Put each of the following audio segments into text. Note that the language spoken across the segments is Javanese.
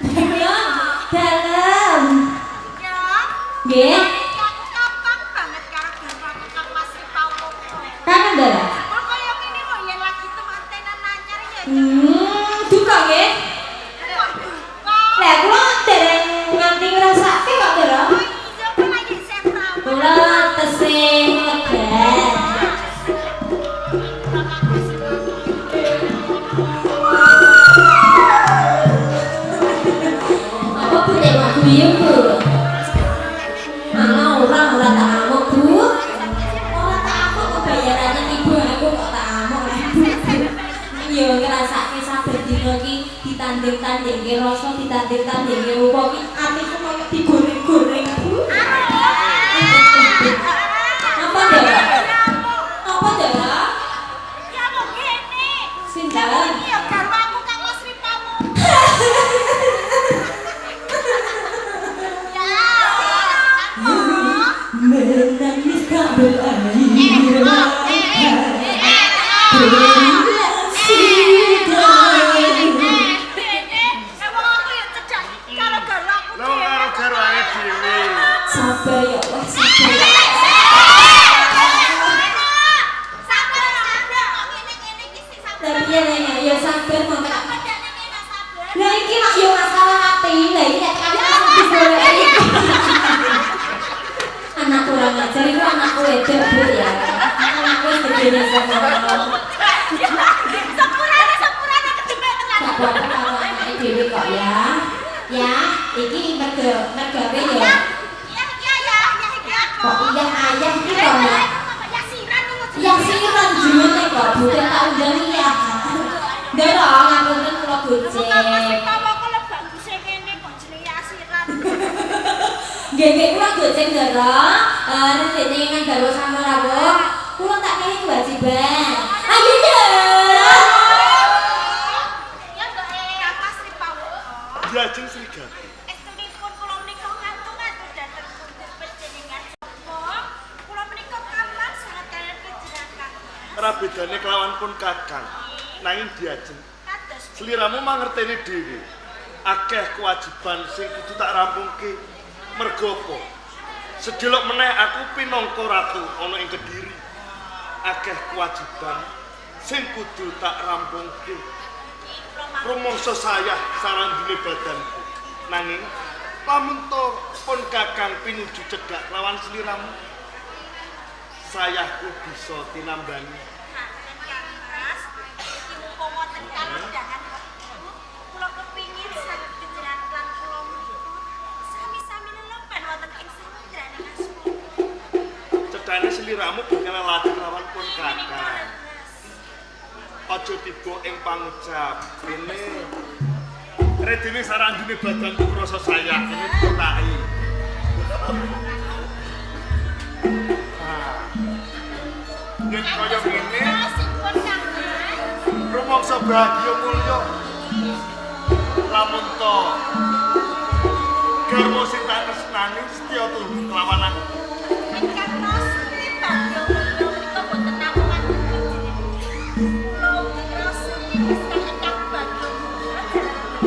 Ya, dalem. Ya. Nggih. Aku kapan banget karo garwaku Kang Mas Ripawoko. Kangen Ndara? Kok kaya ngene kok yen lagi temantenan anyar ya. Duka nggih. Kok duka. Lah kula dereng nganti ngrasake kok, Ndara. Oh iya, kok lagi isih perawan. Kula tesih ngegat. Apa Bu nek mau guyu, Bu? Ana ora tak amuk, Bu. Ora tak amuk kok bayarane ibu aku kok tak amuk lah, Bu. Yo ngrasake saben dina ki ditanding-tandingke rasa, ditanding-tandingke rupa ki atiku koyo digoreng-goreng, Bu. Apa, Ndara? Apa, Ndara? Ya kok ngene. Sinten? Iki ya garwaku Kang Mas Ripawoko. Ya. Apa? Menangis tak berakhir. Lha wong karo garwane dhewe. Sabar ya Allah, sabar. Lah piye le ya sabar mongko. Lah iki mak yo masalah hati. Lah iki nek tekan langsung digoleki. Anak kurang ajar iku anakku wedok, Bu ya. Anakku wis gedene semono. Gak apa-apa karo anake dhewe kok ya. Ya, iki mergo mergawe ya. Kok iya ayah iki to, Mbak? Ya siran jenenge kok bukan tak undang iya. Ndara ngapunten kula gojek. Nggih nggih kula gojek Ndara. Rene ingkang garwa sama rawuh. Kula tak kei kewajiban. Ayo Ndara. Diajeng Srigati. Estunipun kula menika ngantuk-ngantuk dhateng pundi panjenengan sapa? Kula menika kapan sanget kaliyan panjenengan. Ora bedane kelawan pun kakang. Nanging diajeng Kados sliramu mangerteni dhewe. Akeh kewajiban sing kudu tak rampungke. Mergo apa? Sedelok meneh aku pinangka ratu ana ing Kediri. Akeh kewajiban sing kudu tak rampungke. iki kula mangke Rumangsa sayah sarandune badanku. Nanging lamun to pun kakang pinuju cedhak lawan sliramu, sayahku bisa tinambani. ngaten Kang Mas. Iki mumpung wonten kalondangan wektu, kula kepingin saged panjenengan lan kula menika sami-sami lelomban wonten ing samudraning asmara. Cedhane sliramu bakal lajeng lawan pun Menika kakang. leres. Aja tiba ing pangucap. Kene redene sarandune badanku krasa sayah kene ditaki. Ah. Yen kaya ngene Raosipun Kang Mas. rumangsa bahagia mulya lamun to garwa sing tak tresnani setya tuhu kelawan aku. Ingkang rasane bagya mulya menika boten namung ngaten panjenengan. Kula ugi ngrasake pisan ingkang bagya mulya jalaran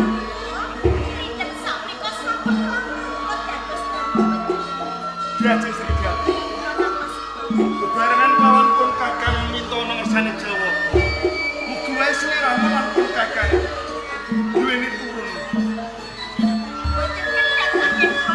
dinten sakmenika sampun kula dados garwa panjenengan. Diajeng Srigati Kula Kang Mas. bebarengan kelawan pun kakang mita ngersane Jawa. Mugi wae sliramu lan pun kakang duweni turun. Boten kendhat anggen kula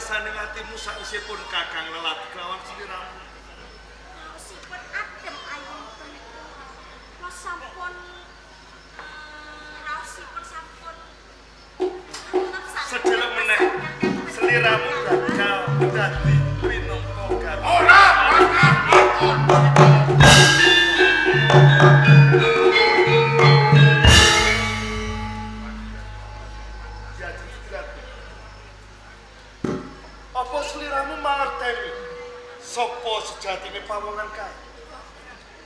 rasane atimu sakwise pun Kakang lelati kelawan sliramu? Raosipun adem ayem tentrem. Kula sampun raosipun sampun sedelok meneh sliramu bakal dadi pinangka garwa. Ora bakal lakon. Apa sliramu mangerteni sapa sejatine pawongan kae?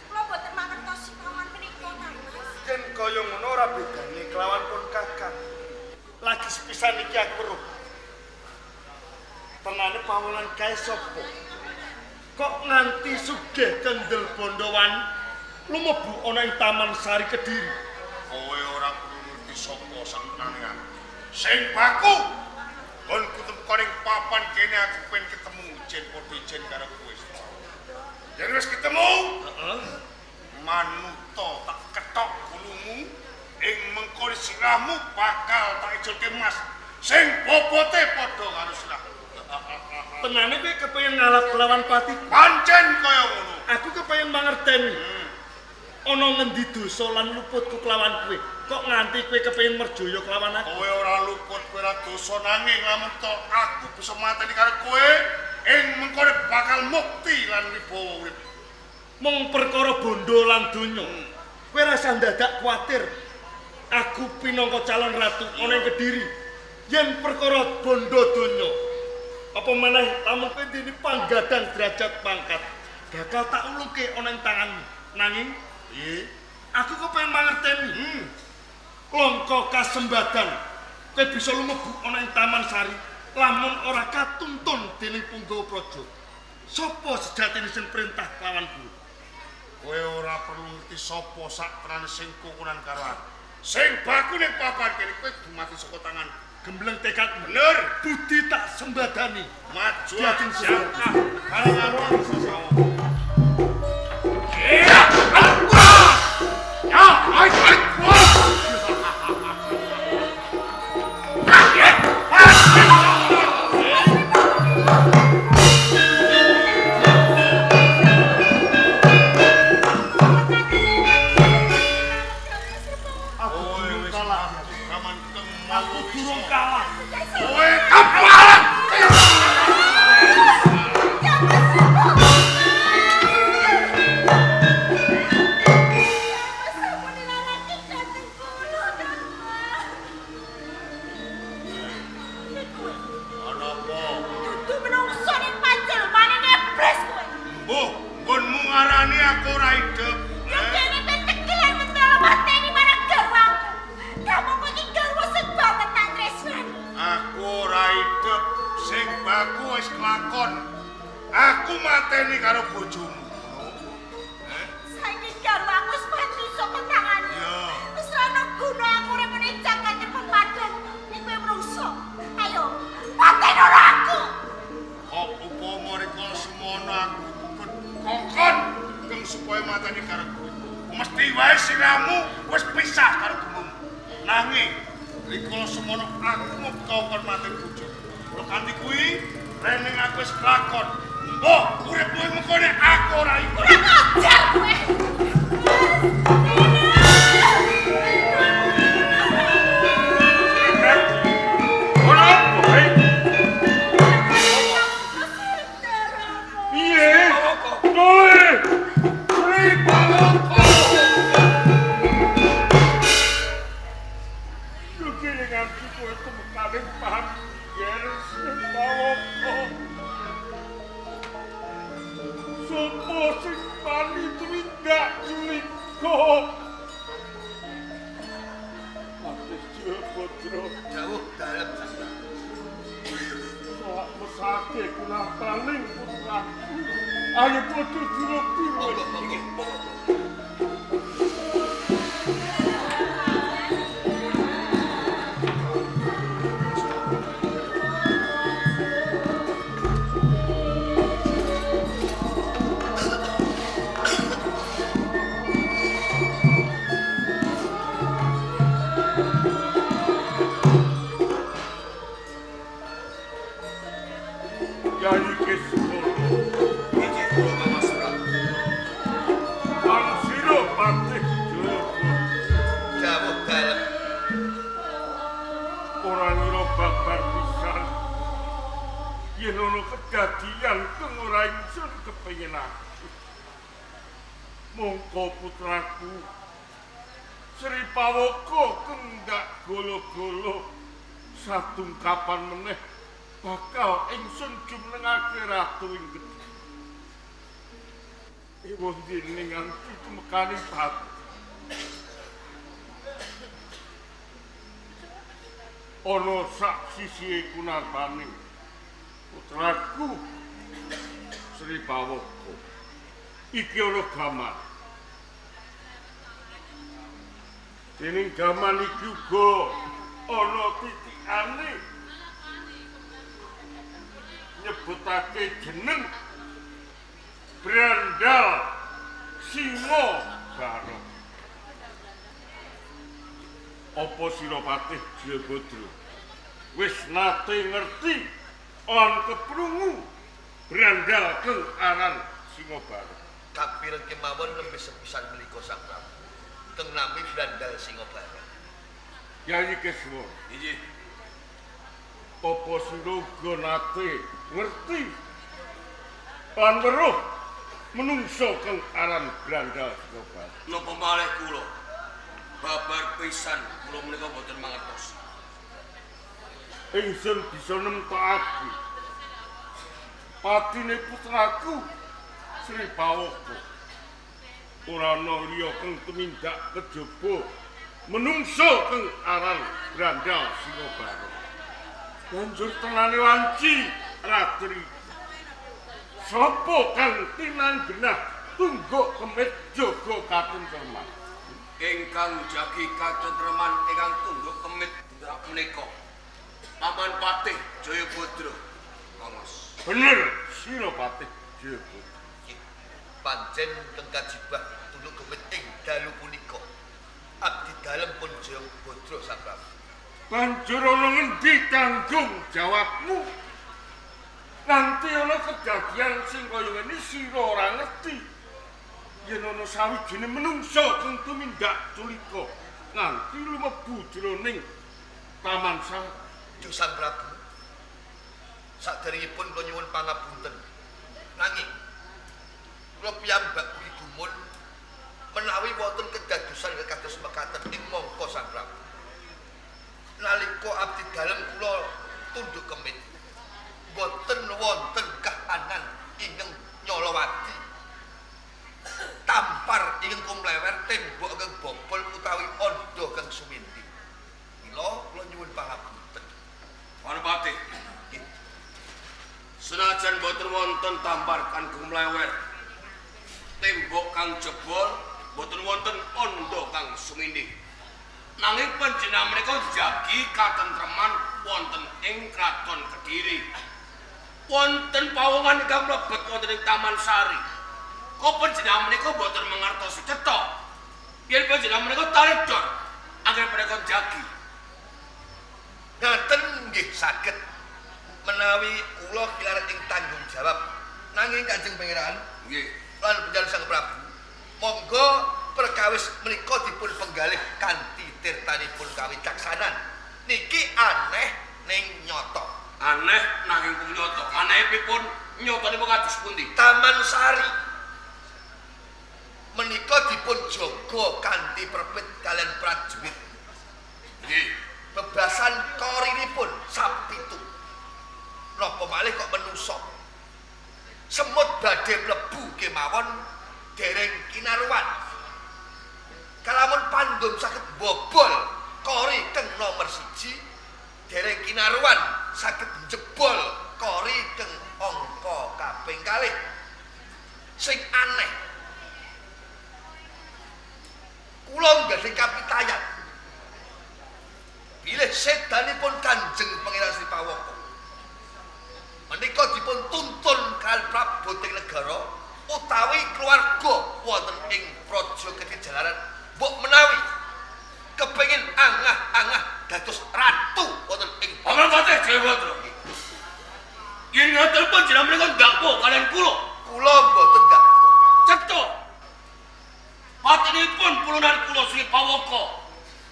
Kula boten mangertosi pawongan menika, Kang Mas. Yen kaya ngono ora bedane kelawan pun Kakang. Lagi sepisan iki aku weruh. Tenane pawongan kae sapa? Kok nganti sugih kendel bondowan lumebu ana ing Taman Sari Kediri? Kowe ora perlu ngerti sapa sakmenane aku. Sing baku nggonku temko ning papan kene aku pengen ketemu jen padha ijen karo kowe. Yen wis ketemu, heeh. Manuta tak kethok gulumu ing mengko sirahmu bakal tak ijolke mas sing bobote padha karo sirahmu. Tenane kowe kepengin ngalap kelawan patiku. Pancen kaya ngono. Aku kepengin mangerteni. Ana ngendi dosa lan luputku kelawan kowe? Kok nganti kowe kepengin merjaya kelawan aku? Kowe ora luput, kowe ora dosa nanging lamun to aku bisa mateni karo kowe ing mengko bakal mukti lan wibawa urip. Mung perkara bondo lan donya. Kowe rasa ndadak kuwatir. Aku pinangka calon ratu ana ing Kediri. Yen perkara bondo donya, apa meneh lamun kowe ndene panggadang derajat pangkat, bakal tak ulungke ana ing tanganmu. Nanging piye? Aku kepengin mangerteni. Longko kasembadan kowe bisa lumebu ana ing Taman Sari lamun ora katuntun dening Punggawa Praja. Sapa sejatine sing perintah lawan kuwi? Kowe ora perlu ngerti sapa sak tenane sing kukunan karo aku. Sing baku ning papan kene kowe dumati saka tangan. Gembleng tekadmu. Bener. Budi tak sembadani. Maju Diajeng jangkah karo sasawa. Ya, ai ai. Aku durung kalah. Aku durung kalah. Kowe kepalan. Sampun dilarake dhateng kula, Kang Mas. Niku Ana apa? dudu menungso ning panjelmane nebres kowe. Mbuh, nggonmu ngarani aku ora idep. Yo kene te cekelan mentolo mateni marang garwaku. Kamu kok iki garwa sing banget tak tresnani. Aku ora idep, sing baku wis kelakon. Aku mateni karo bojomu. Saiki garwaku wis mati saka tanganmu. Iya. Wis ora ono guna aku urip ning jagat pepadang ning kowe menungso. Ayo, pateni ora aku. Kok upama rika semono aku kongkon keng supaya mateni karo kowe. Mesti wae siramu wis pisah karo gemungmu. Nanging rikala semono aku mung kongkon mateni bojomu. Kula kanthi kuwi rening aku wis kelakon. Mbah, uripmu mengkone aku ora iku. Kurang ajar kowe. Ora apa, hei? Piye? Dole. Sri Pawoko. Yo kene nganti kowe tumekane paham yen Sri Pawoko. Sopo sing mani tumindak cuwika? Atus Jabodro Jauh dalem sastra. Sak mesake kula paling putraku. Ayo padha diropi. Monggo, monggo, monggo. Yayi Kiswara. Inggih kula Kang Prabu. Lan sira Patih Jayabaya. Dawuh dalem. Ora ngira babar pisan yen ana kedadian kang ora ingsun kepinginake. Mongko putraku Sri Pawaka kendak golo-golo satungkapan meneh bakal ingsun jumenengake ratu ing Kediri. Ewuh dene nganti tumekane pati. Ana sak sisihe kunarbane putraku Sri Pawaka. Iki ana gaman. Dening gaman iki uga ana titikane nyebutake jeneng Brandal Singa Barong. Apa sira Patih Jayabadra wis nate ngerti lan keprungu Brandal kang aran Singa Barong? Kapireng kemawon nembe sepisan menika Sang Prabu. Kang nami Brandal Singa Barong. Yayi Kiswara. Inggih. Apa sira uga nate ngerti lan weruh menungso kang aran Brandal Singa Barong? Napa malih kula? Babar pisan kula menika boten mangertos. Ingsun bisa nemtokake patine putraku Sri Pawaka. Ora ana liya kang tumindak kejaba menungso kang aran Brandal Singa Barong. Banjur tenane wanci ratri. Sapa kang tinanggenah tungguk kemit jaga katentreman? Ingkang jagi katentreman ingkang tungguk kemit menika Paman Patih Jayabadra. Kang Mas. Bener sira Patih Jayabadra. Pancen kang kajibah tunduk kemit ing dalu punika. Abdi dalem pun Jayabadra Sang Prabu. Banjur ana ngendi tanggung jawabmu? Nanti ana kedadian sing kaya ngene sira ora ngerti. Yen ana sawijine menungsa kang tumindak culika nganti lumebu jroning Taman Sari. Duh Sang Prabu. Saderengipun kula nyuwun pangapunten. Nanging kula piyambak ugi gumun menawi wonten kedadosan kados mekaten ing mangka Sang Prabu. Nalika abdi dalem kula tunduk kemit, boten wonten kahanan ingkang nyolowati. Tampar ingkang kumlewer, tembok ingkang bobol utawi andha kang sumindi. Mila kula nyuwun pangapunten. Paman Patih. Senajan boten wonten tampar kang kumlewer, tembok kang jebol, boten wonten andha kang sumindi. Nanging panjenengan menika jagi katentreman wonten ing Kraton Kediri. Wonten pawongan ingkang mlebet wonten ing Taman Sari. Kok panjenengan menika boten mangertosi cetha? Yen panjenengan menika taredor anggen menika jagi. Ngaten nggih saged menawi kula kilaret ing tanggung jawab. Nanging Kanjeng Pangeran, nggih, lan panjenengan Sang Prabu, monggo perkawis menika dipun penggalih kanthi tirtanipun kawicaksanan. Niki aneh ning nyata. Aneh nanging pun nyata. Anehipun nyatanipun kados pundi? Taman Sari menika dipun jaga kanthi perpet kalian prajurit. Nggih. Bebasan korinipun sapitu. Napa malih kok menungsa? Semut badhe mlebu kemawon dereng kinaruan. Kalamun pandum saged bobol kori keng nomor 1, dereng kinaruan saged jebol kori keng angka kaping kalih. Sing aneh, kula nggadhahi kapitayan bilih sedanipun Kanjeng Pangeran Sri Pawaka menika dipun tuntun kaliyan Prabu Ting Negara utawi keluarga wonten ing Praja Kediri Jalaran mbok menawi kepengin angah-angah dados ratu wonten ing Paman Patih Jayabadra. Yen ngoten panjenengan menika ndakwa kalian kula. Kula mboten ndakwa. Cetha. Patinipun pulunan kula Sri Pawaka.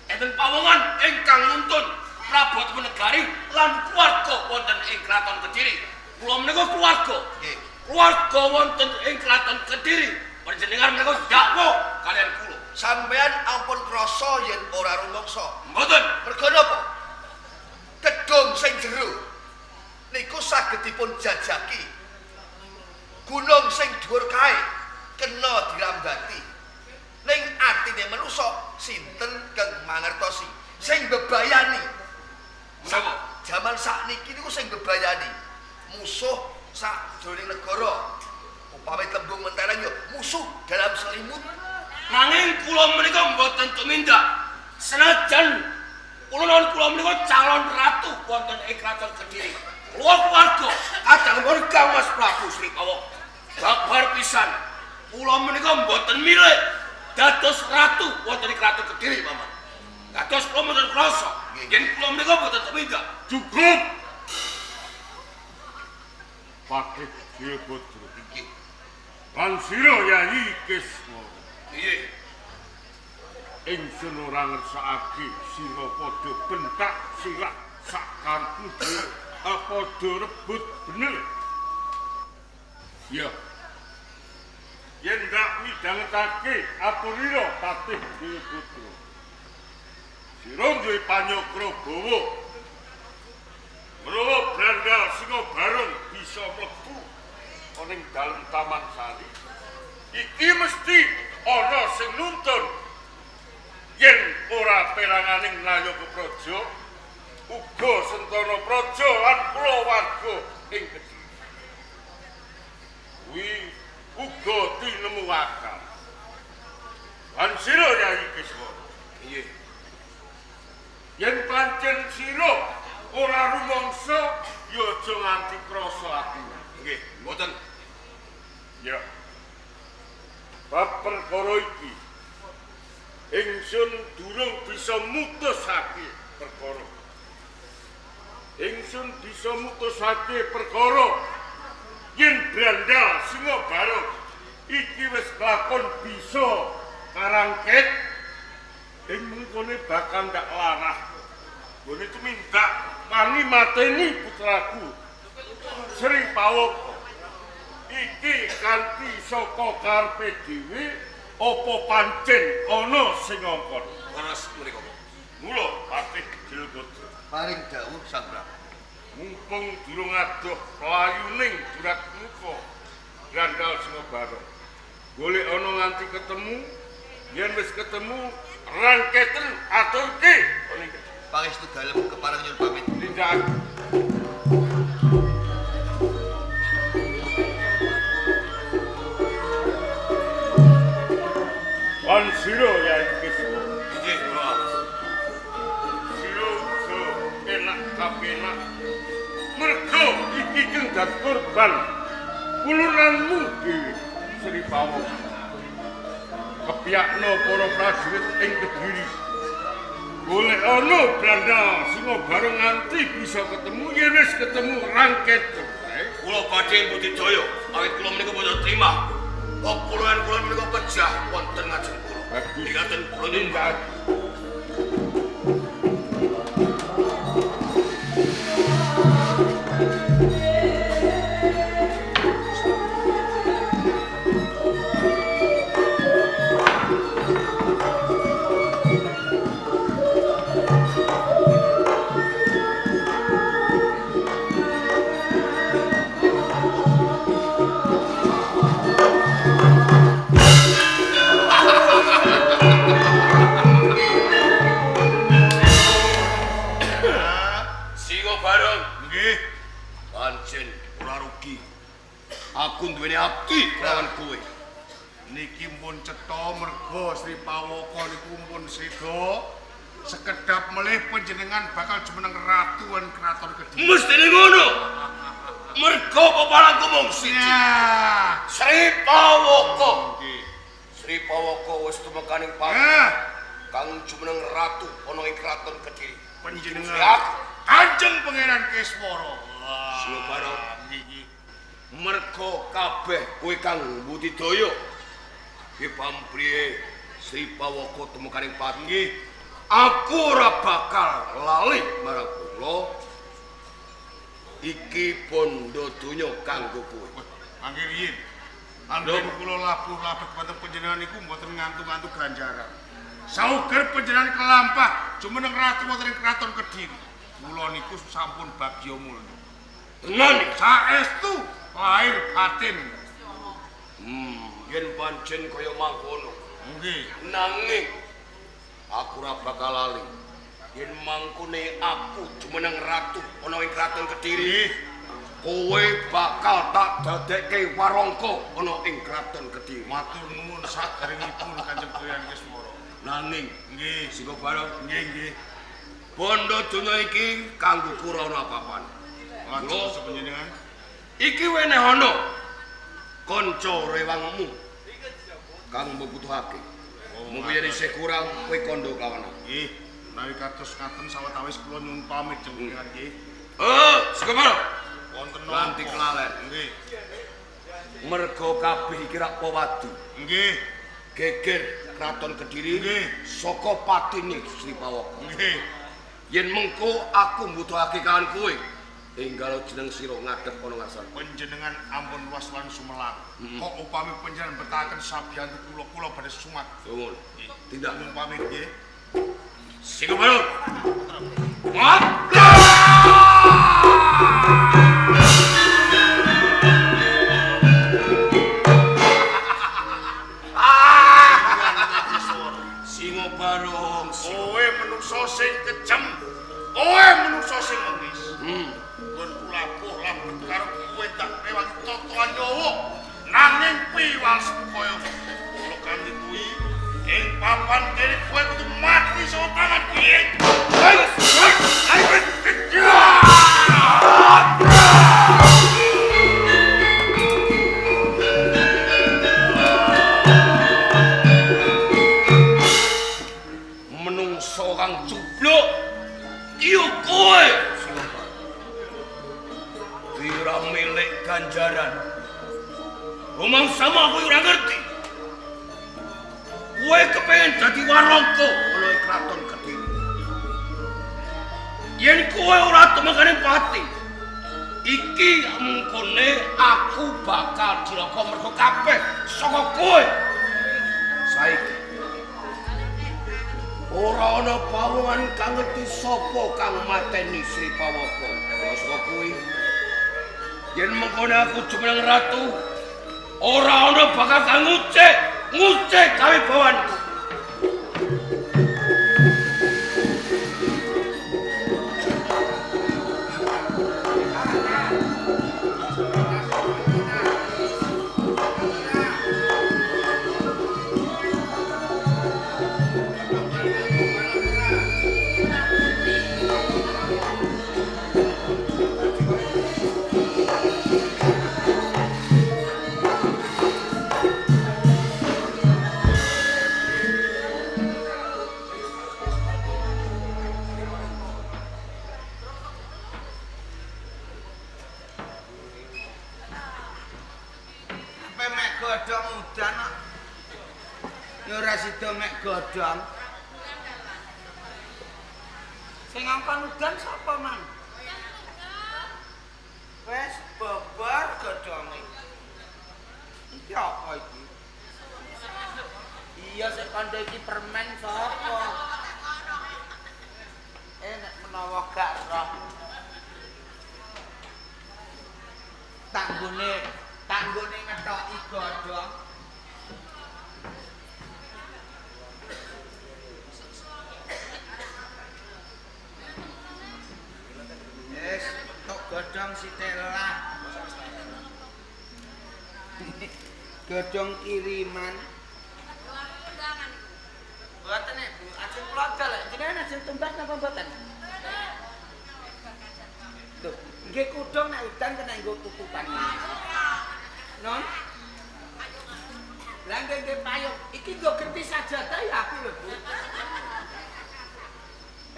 Enten pawongan ingkang nuntun Prabu Negari lan keluarga wonten ing Kraton Kediri. Kula menika keluarga. Nggih. Keluarga wonten ing Kraton Kediri. Panjenengan menika ndakwa kalian kula. Sampeyan ampun krasa yen ora rumangsa. Mboten. Merga napa? Kedung sing jero niku saged dipun jajaki. Gunung sing dhuwur kae kena dirambati. Ning atine manusa sinten kang mangertosi sing bebayani. Menapa? Jaman sakniki niku sing bebayani musuh sakjroning negara. Upami tembung mentereng yo musuh dalam selimut. Nanging kula menika mboten tumindak. Senajan kula kula menika calon ratu wonten ing Kraton Kediri. Kula keluarga kadang Kang Mas Prabu Sri Pawaka. Babar pisan. Kula menika mboten milih dados ratu wonten ing Kraton Kediri, Paman. Dados kula mboten krasa yen kula menika mboten tumindak. Cukup. Patih Jilbodro. Nggih. Lan sira Yayi Kiswara. Nggih. Ingsun ora ngersakake sira padha bentak sirak sakarepmu dhewe padha rebut bener. Ya. Yen ndak midhangetake aturira Patih Jilbodro. Sira duwe panyakra bawa. Menawa Brandal Singa Barong bisa mlebu ana ing dalem Taman Sari, iki mesti ana sing nuntun. Yen ora peranganing Nayaka Praja, uga Sentana Praja lan kulawarga ing Kediri. Kuwi uga tinemu akal. Lan sira Yayi Kiswara, Nggih. yen pancen sira ora rumangsa, ya aja nganti krasa ati. Nggih, mboten. Ya. Bab perkara iki ingsun durung bisa mutusake perkara. Ingsun bisa mutusake perkara yen Brandal Singa Barong iki wis kelakon bisa karangket ing mengkone bakal ndak larah. Nggone tumindak wani mateni putraku Sri Pawaka. Iki kanthi saka karepe dhewe apa pancen ana sing ngongkon. Leres menika. Mula Patih Jilbodro Paring dawuh Sang Prabu. mumpung durung adoh playuning Duratmuka Brandal Singa Barong. Golek ana nganti ketemu, yen wis ketemu rangketen aturke ana ing Kediri. Pangestu dalem kepareng nyuwun pamit. Tindak Lan sira Yayi Kiswara. Nggih, kula. Sira uga enak kapenak. Mergo iki kang dadi korban kulunanmu dhewe Sri Pawaka. Kepiyakno para prajurit ing Kediri. Golek ana Brandal Singa Barong nganti bisa ketemu, yen wis ketemu rangket. Kula badhe budidaya awit kula menika boten terima. Kok kula menika pejah wonten ngajeng kula. Bagus. Dingaten kula nyuwun Tindak. Singa Barong. Nggih. Pancen ora rugi. Aku duweni ati kelawan kowe. Niki pun cetha merga Sri Pawaka niku pun seda. Sekedap melih panjenengan bakal jumeneng ratu lan kraton Kediri. Mestine ngono. Merga peparangku mung siji. Ya. Sri Pawaka. Nggih. Sri Pawaka wis tumekaning pati Ah, kang jumeneng ratu ana ing kraton Kediri. panjenengan Aku Kanjeng Pangeran Kiswara. Singa Barong. Nggih. Merga kabeh kowe kang budidaya. Ki pampriye Sri Pawaka tumekaning pati. Nggih. Aku ora bakal lali marang kula. Iki bondo donya kanggo kowe. Mangke riyin. Anggen kula labuh labet wonten panjenengan niku mboten ngantu-ngantu ganjaran. Sauger panjenengan kelampah jumeneng ratu wonten ing kraton Kediri. Kula niku sampun bagya mulya. Tenan iki saestu lahir batin. Yen pancen kaya mangkono. Nggih. Nanging aku ora bakal lali. Yen mangkone aku jumeneng ratu ana ing kraton Kediri, kowe bakal tak dadekke warangka ana ing kraton Kediri. Matur nuwun saderengipun Kanjeng Pangeran Kiswara. Nanging nggih, sing bareng nggih nggih. Bondo donya iki kanggo ora ana apa-apane. Lajeng panjenengan iki weneh ana kanca rewangmu kang mbutuhake. Munggo yen isih kurang kowe kandha kawan aku. Nggih, menawi kados ngaten sawetawis kula nyuwun pamit jenengan nggih. Sing bareng. Wonten nganti kelalen. Nggih. Merga kabeh iki rak pewadu. Nggih. Geger kraton Kediri. Nggih. Saka patine Sri Pawaka. Nggih. Yen mengko aku mbutuhake kawan kowe, enggal jeneng sira ngadep ana ngarsane. Panjenengan ampun was-was sumelang. Kok upami panjenengan betahaken sabiyantu kula, kula badhe sumat. Nuwun. Tindak nyuwun pamit nggih. Sing bareng. Singo barong, kowe menungso sing kejem, kowe menungso sing mengis. Nggon kula labet karo kowe tak rewangi totoan nyawa. Nanging piwalsmu kaya kula kanthi kuwi ing papan kene kowe kudu mati saka tangan kuwi. Menungso kang cubluk iya kowe. Ora milik ganjaran. Rumangsamu aku ora ngerti. Kowe kepengin dadi warangka ana ing kraton Kediri. Yen kowe ora tumekane pati, iki mengkone aku bakal cilaka mergo kabeh saka kowe. Saiki ora ana pawongan kang ngerti sapa kang mateni Sri Pawaka. Saka kuwi yen mengkone aku jumeneng ratu, ora ana bakal kang ngucek kawibawanku. Godhong. Sing ngongkon udan sapa, Mang? Wes bobar godhonge. Iki apa iki? Iya sing kandha iki permen sapa? Nek menawa gak roh. Tanggone ngetoki godhong. Wis tok godhong sithik lah. Godhong kiriman. Mboten nek Bu, ajeng kula dal. Jenengan ajeng tumbas napa mboten? Lho, nggih kudung nek udan kena nggo tutupan. Non? Lah nggih nggih payung. Iki nggo genti sajadah ya aku lho, Bu.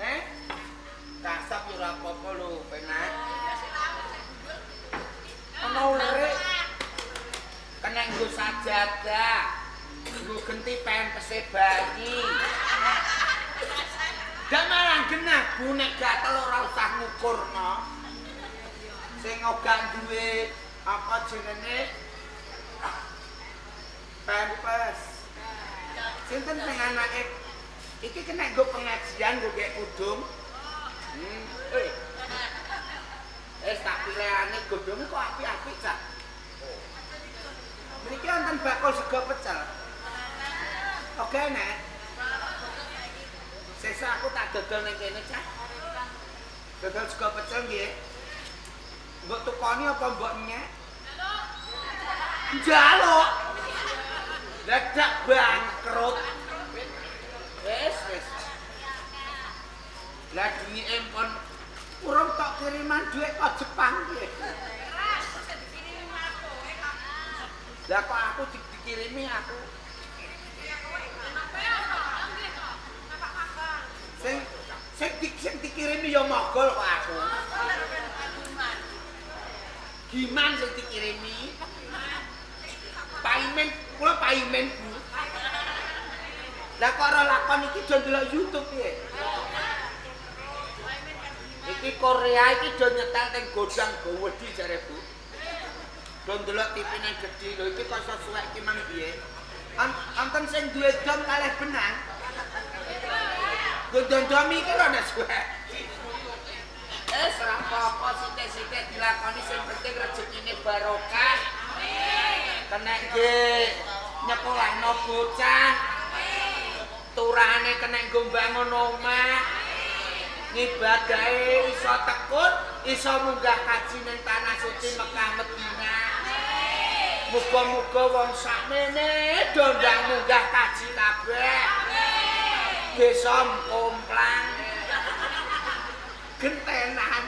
Eh? Kasap yo ora apa-apa lho, penak. Ana ulere. Sajadah. Nggo genti pempese bayi. Dak malah genah Bu nek gatel ora usah ngukurno. Sing ora duwe apa jenenge pempes. Sinten sing anake iki kena nggo pengajian nggo gek kudung. Wis tak pilihane godhonge kok apik-apik cak. Mriki wonten bakul sego pecel. Oke nek. Sesuk aku tak dodol ning kene cak. Dodol sego pecel nggih. Mbok tukoni apa mbok nyek? Njaluk. Dadak bangkrut. Wis wis. Lah duwike pun urung tok kiriman dhuwit kok Jepang piye? Lah kok aku dikirimi aku. Sing sing dikirimi ya mogol kok aku. Giman sing dikirimi? Paimen, kula paimen Bu. Lah kok ora lakon iki do ndelok YouTube piye? Iki Korea iki do nyetel teng godang gowedi jare Bu. Do ndelok TV-ne gedhi lho iki kok iso suwek iki mang piye? Wonten sing duwe dom kalih benang. Nggo dom-domi iki lho nek suwek. Wis ora apa-apa sithik-sithik dilakoni sing penting rezekine barokah. Amin. Kena nggih nyekolahno bocah. Amin. Turahane kena nggo mbangun omah. Ngibadahe iso tekun, iso munggah kaji ning tanah suci Mekah Medina. Amin. Muga-muga wong sakmene do ndang munggah kaji kabeh. Amin. Desa Komplang. Gentenan.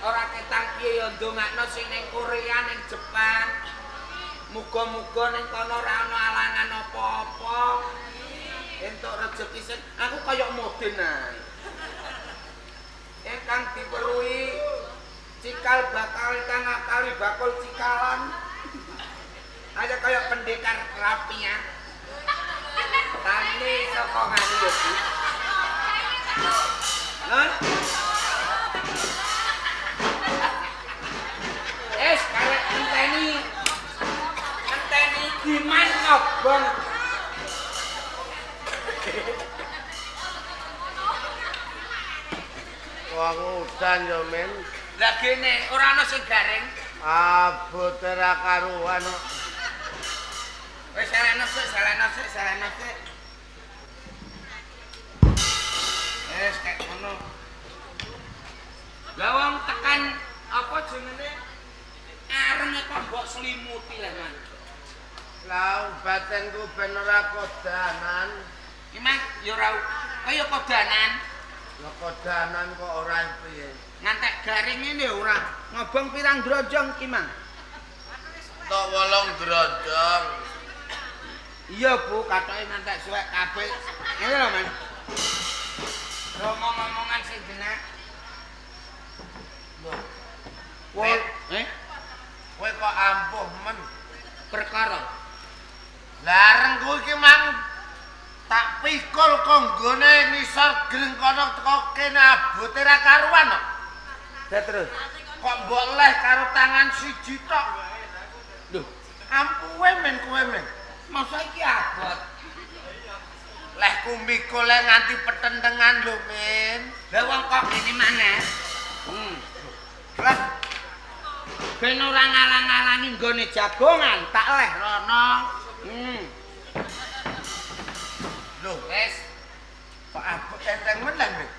Ora ketang piye ya ndongakno sing ning Korea ning Jepang. Muga-muga ning kono ora ana alangan apa-apa. Entuk rejeki sing aku kaya modin ae. Ingkang diweruhi cikal bakal kang akali bakul cikalan. Aja kaya pendekar rapia. Tani saka nganu ya, Bu. Nun. Es karek enteni. Enteni giman ngobong. Wong udan yo men. Lah gene ora ana sing garing. Abote ra karuan. Wis salahno sik, salahno sik, salahno sik. Wis kek ngono. Lah wong tekan apa jenenge areng kok mbok selimuti lah man. Lah batenku ben ora kodanan. Iki mang ya ora kaya kodanan. Lah kodanan kok ora piye. Ngantek garing ngene ora ngobong pirang dronjong iki mang. Tok 8 dronjong. Iya Bu, katoke ngantek suwek kabeh. Ngene lho man. Ngomong-ngomongan sing jenak. Lho. Wol, Kowe kok ampuh men perkara. Lah arengku iki mang tak pikul konggone ngisor greng kono teko kene abote ra karuan kok. Lah terus kok mbok leh karo tangan siji tok. Lho, ampuhe men kowe men. Masa iki abot. Lehku mikul nganti petentengan lho men. Lah wong kok ngene maneh. Lah ben ora ngalang-alangi nggone jagongan, tak leh rono. Lho, wis kok abot enteng men lah men.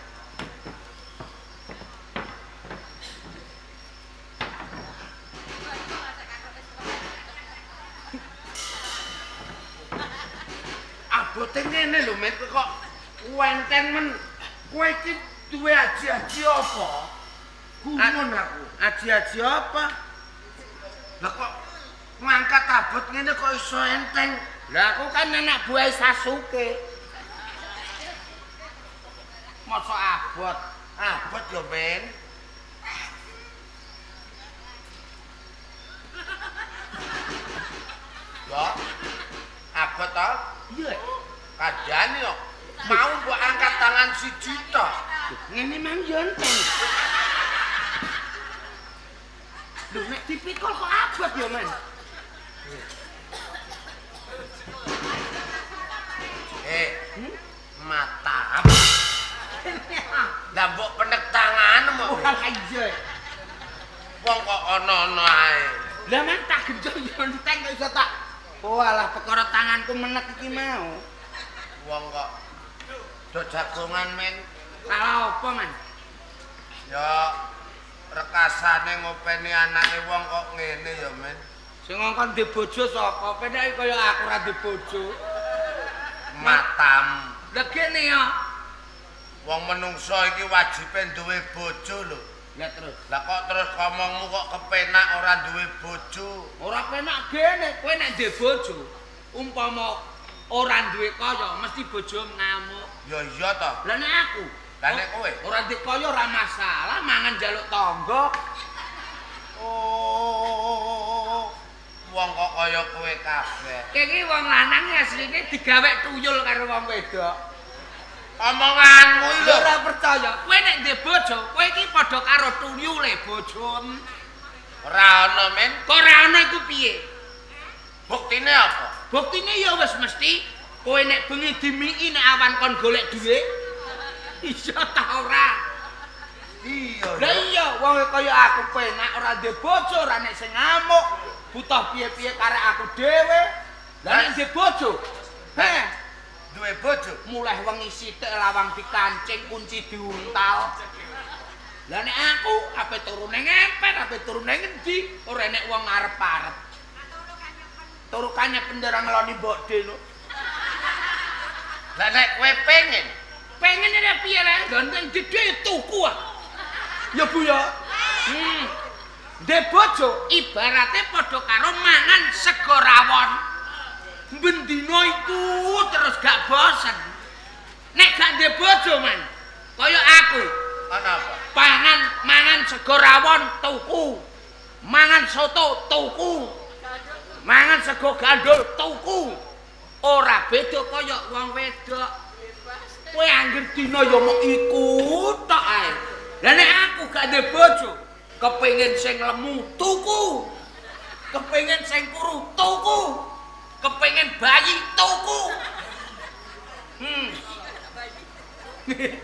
Abote ngene lho men kok enteng men. Kowe iki duwe aji-aji apa? Gumun aku. Aji-aji apa? Lah kok ngangkat abot ngene kok iso enteng? Lah aku kan anak buah Sasuke. Mosok abot? Abot yo men. tangan siji tok. Ngene mang yo enteng. Lho nek dipikul kok abot ya, Man. Mata. Lah mbok penek tanganmu. Ora iya. Wong kok ana-ana ae. Lah man tak genjot yo enteng kok iso tak. Oh alah perkara tanganku menek iki mau. Wong kok do jagongan men. Salah apa, Man? Ya rekasane ngopeni anake wong kok ngene ya, Men. Sing ngongkon ndek bojo sapa? Penake kaya aku ora ndek bojo. Matam. Lah gene ya. Wong menungso iki wajibe duwe bojo lho. Lah terus. Lah kok terus ngomongmu kok kepenak ora duwe bojo? Ora penak gene, kowe nek ndek bojo umpama ora duwe kaya mesti bojo ngamuk. Ya iya to. Lah nek aku, lah nek kowe ora ndek kaya ora masalah, mangan njaluk tangga. Oh. Wong kok kaya kowe kabeh. Iki wong lanang asline digawe tuyul karo wong wedok. Omonganmu iki lho. Ora percaya. Kowe nek ndek bojo, kowe iki padha karo tuyule bojomu. Ora ana, Men. Kok ora ana iku piye? Buktine apa? Buktine ya wis mesti kowe nek bengi dimiki nek awan kon golek dhuwit. Iya ta ora? Iya. Lah iya, wong kaya aku penak ora ndek bojo, ora nek sing ngamuk, butuh piye-piye karek aku dhewe. Lah nek ndek bojo, heh, duwe bojo mulih wengi sithik lawang dikancing, kunci diuntal. Lah nek aku ape turu ning emper, ape turu ning endi, ora nek wong arep-arep. Turukane bendera ngeloni mbokde lho. Lah nek kowe pengen, pengen nek piye le? Ganteng gedhe tuku ah. Ya Bu ya. Ndek bojo ibarate padha karo mangan sego rawon. Bendina iku terus gak bosen. Nek gak ndek bojo, Man, kaya aku. Ana apa? Pangan mangan sego rawon tuku. Mangan soto tuku. Mangan sego gandul tuku. Ora beda kaya wong wedok. Kowe angger dina ya mok iku tok ae. Lah nek aku gak ndek bojo, kepengin sing lemu tuku. Kepengin sing kuru tuku. Kepengin bayi tuku.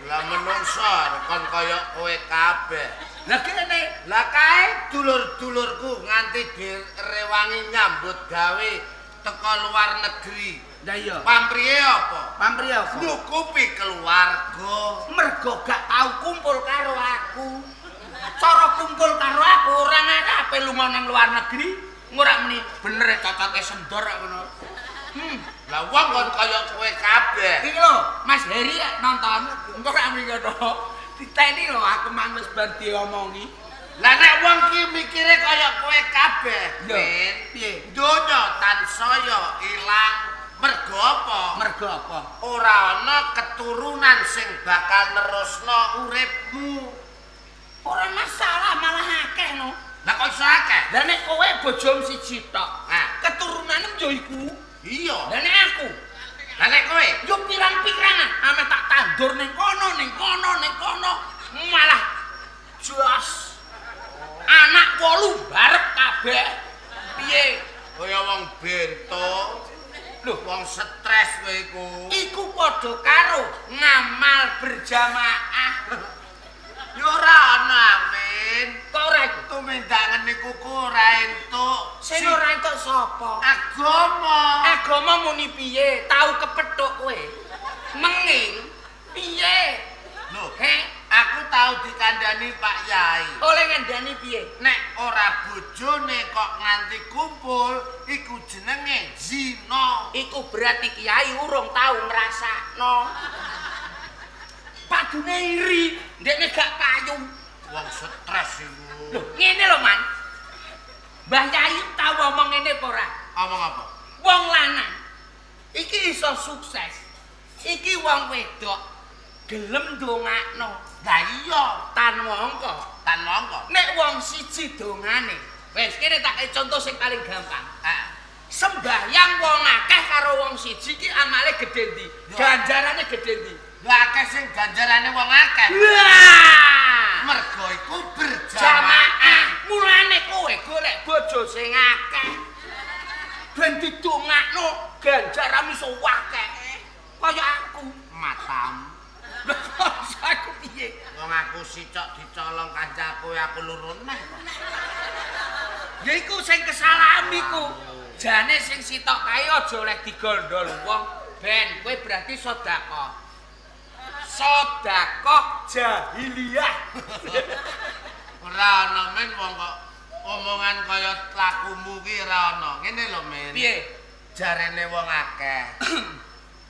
Lah menungso kon kaya kowe kabeh. Lah kene, lah kae dulur-dulurku nganti direwangi nyambut gawe teko luar negeri. Lah iya. Pamrihe apa? Pamrihe apa? Nyukupi keluarga. Mergo gak tau kumpul karo aku. Cara kumpul karo aku ora ngarepe lunga nang luar negeri, ora muni bener cocoke sendor ngono. Lah wong kon kaya kowe kabeh. Iki lho, Mas Heri nonton, engko rak muni ngono. Diteni lho aku mang wis bar diomongi. Lah nek wong ki mikire kaya kowe kabeh, Men, piye? Donya tansaya ilang. Mergo apa? Mergo apa? Ora ana keturunan sing bakal nerusno uripmu. Ora masalah, malah akeh no. Lah kok iso akeh? Lah nek kowe bojomu siji tok, keturunane yo iku. Iya. Lah nek aku, lah nek kowe yo pirang-pirangan, ame tak tandur ning kono, ning kono, ning kono, malah jos. Anak 8 barep kabeh. Piye? Kaya wong bento. Lho, wong stres kowe iku. Iku padha karo ngamal berjamaah. Ya ora ana, Amin. Kok ora iku? Tumindangen niku ku ora entuk. Sing ora entuk sapa? Agama. Agama muni piye? Tau kepethuk kowe. Menging piye? Lho, he, aku tau dikandhani Pak Yai. Oleh ngandhani piye? Nek ora bojone kok nganti kumpul, iku jenenge zina. Iku berarti kiai urung tau ngrasakno. Padune iri, ndekne gak payu. Wong stres iku. Lho, ngene lho, Man. Mbah Yai tau omong ngene apa ora? Omong apa? Wong lanang iki iso sukses. Iki wong wedok gelem ndongakno. Lah iya, tan mongko, tan mongko. Nek wong siji dongane, wis kene tak kei contoh sing paling gampang. Sembahyang wong akeh karo wong siji iki amale gedhe ndi? Ganjarane gedhe ndi? Lha akeh sing ganjarane wong akeh. Wah! Mergo iku berjamaah. Jamaah. Mulane kowe golek bojo sing akeh. Ben didongakno ganjaran iso akeh. Kaya aku Matam. Lha kok aku piye? Wong aku sicok dicolong kancaku aku loro neh. Ya iku sing kesalahan iku. Jane sing sitok kae aja oleh digondol wong. Ben kowe berarti sedekah. Sedekah jahiliyah. Ora ana men wong kok omongan kaya lakumu ki ora ana. Ngene lho men. Piye? Jarene wong akeh.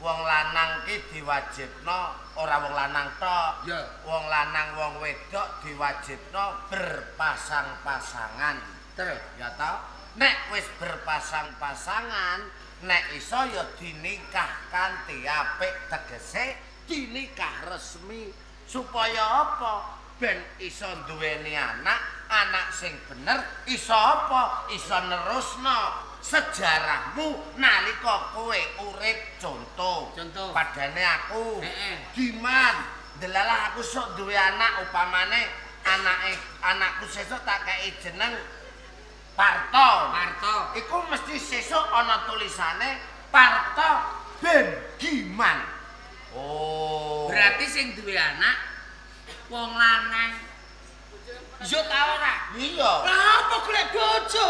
Wong lanang ki diwajibno ora wong lanang tok. Ya. Wong lanang wong wedok diwajibno berpasang-pasangan. Terus Ya ta? Nek wis berpasang-pasangan, nek iso ya dinikah kanthi apik tegese dinikah resmi supaya apa? Ben iso duweni anak, anak sing bener iso apa? Iso nerusno sejarahmu nalika kowe urip contoh. Contoh. Padane aku. Heeh. Diman, delalah aku sok duwe anak upamane anake anakku sesuk tak kei jeneng Parto. Parto. Iku mesti sesuk ana tulisane Parto bin Giman. Oh. Berarti sing duwe anak wong lanang. Iya ta ora? Iya. Lah apa golek bojo?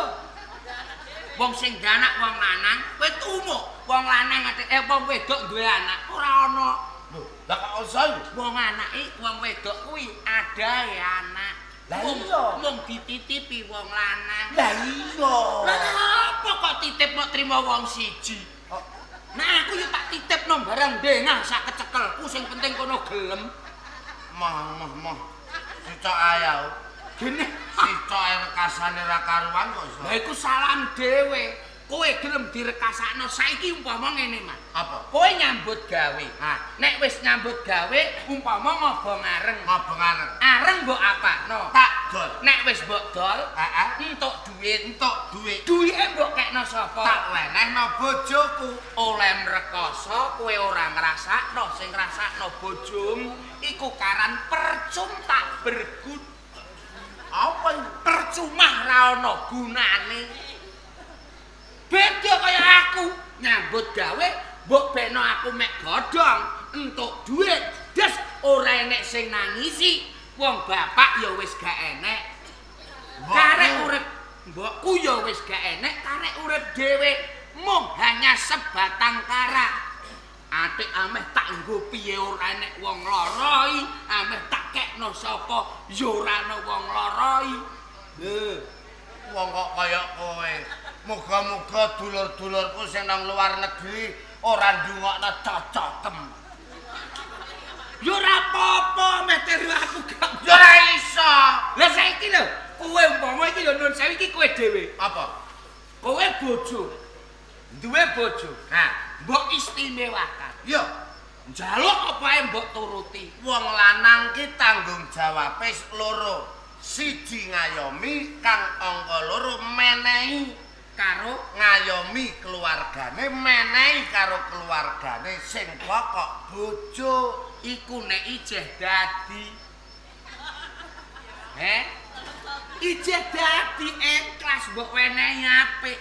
Wong sing duwe anak wong lanang, kowe tumuk. Wong lanang wong wedok duwe anak ora ana. Lho, lah kok iso iku? Wong anake wong wedok kuwi adae anak. Lah iya. Mung dititipi wong lanang. Lah iya. Lah apa kok titip mok trimo wong siji? Nah aku yo tak titipno barang dengah sak kecekelku sing penting kono gelem. Moh moh moh. Sicok ae aku. Gene Sicok ae rekasane ra karuan kok iso. Lah iku salam dhewe. Kowe gelem direkasakno saiki umpama ngene, Mas. Apa? Kowe nyambut gawe. Ah. Nek wis nyambut gawe umpama ngobong areng. Ngobong areng. Areng mbok apakno? Tak dol. Nek wis mbok dol, Heeh. entuk duit. Entuk duit. Duwike mbok kekno sapa? Tak wenehno bojoku. Oleh mrekoso kowe ora ngrasakno, sing ngrasakno bojomu iku karan percum tak berguna. Apa iku? Percuma ra ana gunane. Beda kaya aku nyambut gawe mbok beno aku mek godhong entuk duit. Des ora enek sing nangisi. Wong bapak ya wis gak enek. Karek urip mbokku ya wis gak enek, karek urip dhewe mung hanya sebatang kara. Atik ameh tak nggo piye ora enek wong loroi, ameh tak kekno sapa ya ora ana wong loroi. Lho, wong kok kaya kowe. Muga-muga dulur-dulurku sing nang luar negeri ora ndungokno cocotem. Ya ora apa-apa, meh tiru aku gak. Ya ora iso. Lah saiki lho, kowe umpama iki lho nun sewu iki kowe dhewe. Apa? Kowe bojo. Duwe bojo. Nah, Mbok istimewakan. yo Njaluk apa ae mbok turuti. wong lanang ki tanggung jawabe loro. Siji ngayomi, kang angka loro menehi Karo ngayomi keluargane, menehi karo keluargane sing pokok bojo. Iku nek ijeh dadi. Heh? Ijeh dadi ikhlas mbok wenehi apik.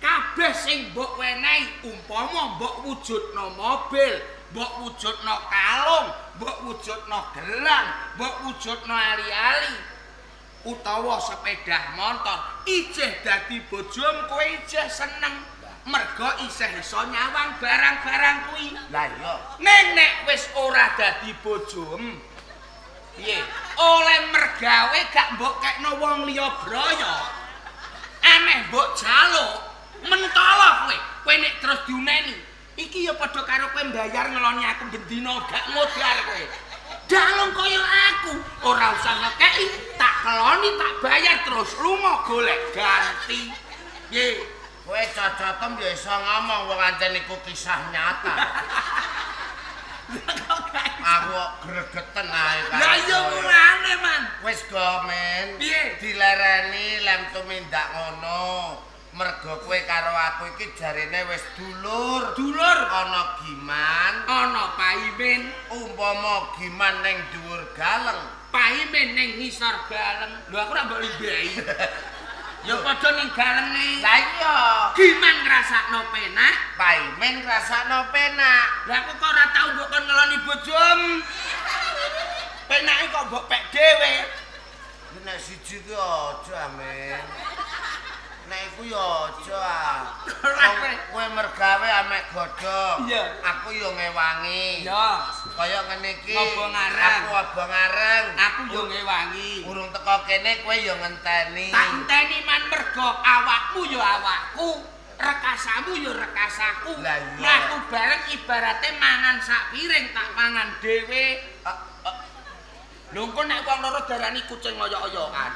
Kabeh sing mbok wenehi umpama mbok wujudno mobil, mbok wujudno kalung, mbok wujudno gelang, mbok wujudno ali-ali utawa sepeda motor, ijeh dadi bojomu kowe ijeh seneng. Mergo isih iso nyawang barang-barang kuwi. Lah iya. Ning nek wis ora dadi bojomu, piye? Oleh mergawe gak mbok kekno wong liya braya. Aneh mbok jaluk, mentolo kowe. Kowe nek terus diuneni, iki ya padha karo kowe mbayar ngeloni aku bendina gak modar kowe. Dalung kaya aku, ora usah ngekeki, tak keloni, tak bayar terus lunga golek ganti. Piye? Kowe cocotem ya iso ngomong wong ancen iku kisah nyata. Aku kok gregeten ae. Lah iya mulane, Man. Wis go, Men. Piye? Dilereni lem tumindak ngono. Mergo kowe karo aku iki jarene wis dulur. Dulur Ana Giman, ana Paimin, umpama Giman ning dhuwur galeng. Paimin ning ngisor galeng. Lho aku ora mbok limbahi. Ya padha ning galenge. Lah iya, Giman ngrasakno penak. Paimin ngrasakno penak. Lah aku kok ora tau mbok kon ngeloni bojom. Penake kok mbok pek dhewe. Nek siji ki aja, Amin. Nek iku ya aja. Ah. Ora, Kowe mergawe amek godhong. Iya. Aku ya ngewangi. Ya, Kaya ngene iki. Obong areng. Aku obong areng. aku yo ngewangi. Urung teko kene kowe ya ngenteni. Tak enteni man mergo awakmu ya awakku, rekasamu ya rekasaku. Lah iya. Mlaku bareng ibarate mangan sak piring tak mangan dhewe. Ah, ah, Lho engko nek wong loro darani kucing oyok-oyokan.